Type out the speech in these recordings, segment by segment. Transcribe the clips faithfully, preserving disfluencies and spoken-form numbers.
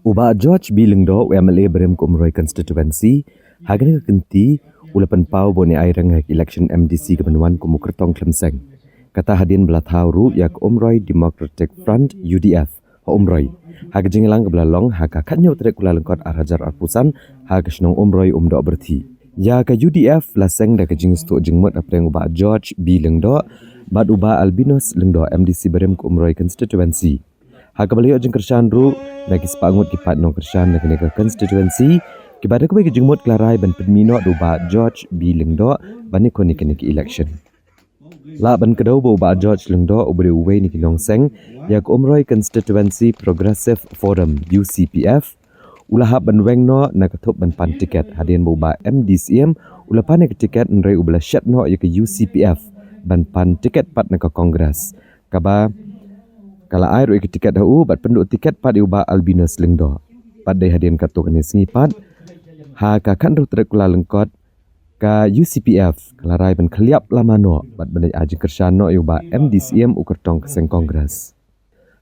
U Bah George B Lyngdoh, u M L A barim ka Umroi Constituency, ha kane ka kynti u la pynpaw ba un ïai reng ha ka election M D C kaban wan kum u kyrtong khlem seng. Kata hadien ba la thaw ruh ïa ka Umroi Democratic Front, U D F, ha Umroi, ha ka jingïalang kaba la long ha ka khathynñiew tarik Kyllalyngkot ar hajar arphew san, ha ka shnong Umroi Umdoh Byrthi. Ïa ka U D F la seng da ka jingsngewthuh jingmut hapdeng u Bah George B Lyngdoh bad u Bah Albinus Lyngdoh, M D C barim ka Umroi Constituency. Ha kaba la ïoh jingkyrshan ruh na ki spah ngut ki paid nongkyrshan na kane ka constituency, kiba da kawei ka jingmut ki la rai ban pynmih noh da u Bah George B Lyngdoh ban ïakhun ïa kane ka election. Lah ban kdew ba u Bah George Lyngdoh, uba dei uwei na ki nongseng ïa ka Umroi Constituency Progressive Forum, U C P F, u la hap ban weng noh na ka thup ban pan tiket, hadien ba u Bah M D C M u la pan ïa ka tiket, hynrei uba la shet noh ïa ka U C P F ban pan tiket pat na ka Congress, kaba ka la ai ruh ïa ka tiket ha u bad pynduh tiket pat ïa u Bah Albinus Lyngdoh. Bad dei hadien katto katne sngi pat, ha ka khathynriew tarik Kyllalyngkot, ka U C P F ka la rai ban khylliap lama noh bad ban ai jingkyrshan noh ïa u Bah M D C M, u kyrtong ka seng Congress.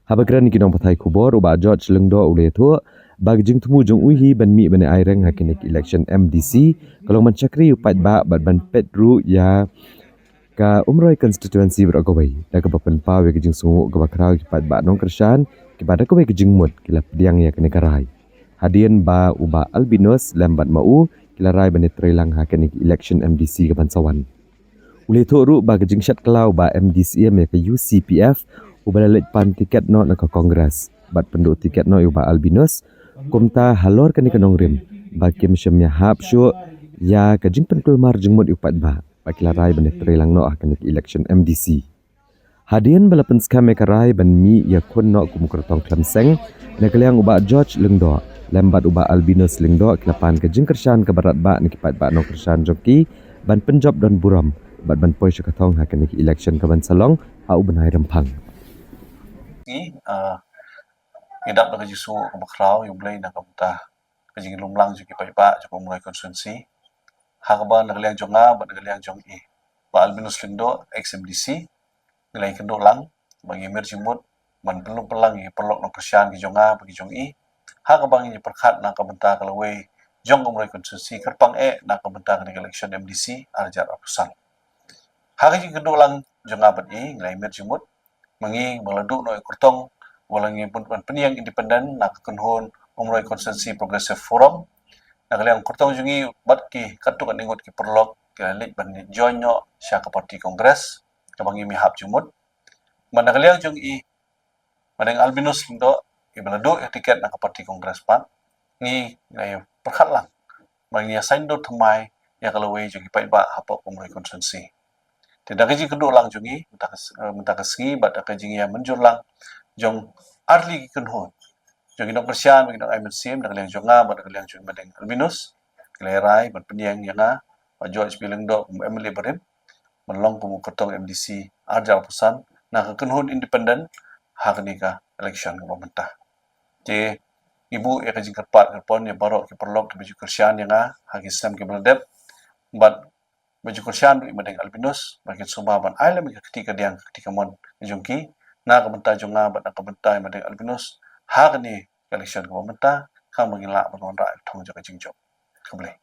Haba kren ïa ki nongpathai khubor, u Bah George Lyngdoh u la ïathuh ba ka jingthmu jong u hi ban mih ban ïai reng ha kane ka election M D C ka long ban shakri ïa u paidbah bad ban peit ruh ïa ka Umroi Constituency baroh kawei, da kaba pynpaw ïa ka jingsngewnguh kaba khraw ïa ki paidbah nongkyrshan, kiba da kawei ka jingmut ki la pdiang ïa kane ka rai. Hadien ba u Bah Albinus lem bad ma u ki la rai ban ïatreilang ha kane ka election M D C kaban sa wan. U la ïathuh ruh ba ka jingshet kylla u Bah M D C M ïa ka U C P F, uba la leit pan tiket noh na ka Congress bad pynduh tiket noh ïa u Bah Albinus, kumta halor kane ka nongrim ba kim shym ïahap shuh ïa ka jingpynkulmar jingmut ïa u paidbah, ba ki la rai ban ïatreilang noh ha kane ka election M D C. Hadien ba la pynskhem ïa ka rai ban mih ïakhun noh kum u kyrtong khlem seng na ka liang u Bah George Lyngdoh lem bad u Bah Albinus Lyngdoh, ki la pan ka jingkyrshan kaba radbah na ki paidbah nongkyrshan jong ki ban pynjop don burom bad ban poi sha ka thong ha kane ka election kaban sa long ha u bnai Rymphang. Ngi, ah, ngi dap da ka jingsngewnguh kaba khraw ïa U Blei na ka bynta ka jinglumlang jong ki paidbah jong ka Umroi Constituency, ha kaba na ka liang jong nga bad na ka liang jong i, Bah Albinus Lyngdoh, ex M D C, ngi la ïakynduh lang ba ngi mir jingmut ban pynlong pynlang ïa ki paralok nongkyrshan ki jong nga bad ki jong i, ha kaba ngi pyrkhat na ka bynta ka lawei jong ka Umroi Constituency kyrpang eh na ka bynta kane ka election M D C ar hajar arphew san. Ha ka jingkynduh lang jong nga bad i, ngi la ïamir jingmut ba ngi ba la duh noh ïa u kyrtong, ba la ngi pyn-, ban pynïeng independent na ka kynhun Umroi Constituency Progressive Forum. Na ka liang u kyrtong jong ngi bad ki katto katne ngut ki paralok ki la leit ban join noh sha ka party Congress, kaba ngi ïahap jingmut. Bad na ka liang jong i, Madeng Albinus Lyngdoh, iba la duh ïa ka tiket na ka party Congress pat, ngi, ngi la ïa pyrkhat lang ba ngi ïa saiñdur thymmai ïa ka lawei jong ki paidbah hapoh ka Umroi Constituency. Te da ka jingkynduh lang jong ngi mynta ka s-, eh, mynta ka sngi bad da ka jingïamynjur lang jong artylli ki kynhun jong ki nongkyrshan bad ki nongai mynsiem, na ka liang jong nga bad na ka liang jong i Madeng Albinus, ki la rai ban pynïeng ïa nga, Bah George B Lyngdoh, kum u M L A barim, ban long kum u kyrtong M D C ar hajar arphew san na ka kynhun independent ha kane ka election kaba mynta. Te ngi buh ïa ka jingkyrpad kyrpon ïa baroh ki paralok kiba ju kyrshan ïa nga ha ki snem kiba la dep, bad ba ju kyrshan ruh i Madeng Albinus, ba kin sngewbha ban ai lem ïa ka kti kadiang ka kti kamon jong ki na ka bynta jong nga bad na ka bynta i Madeng Albinus ha kane ka election kaba mynta, khnang ba ngin lah ban wanrah ïa ka thong jong ka jingjop. Khublei.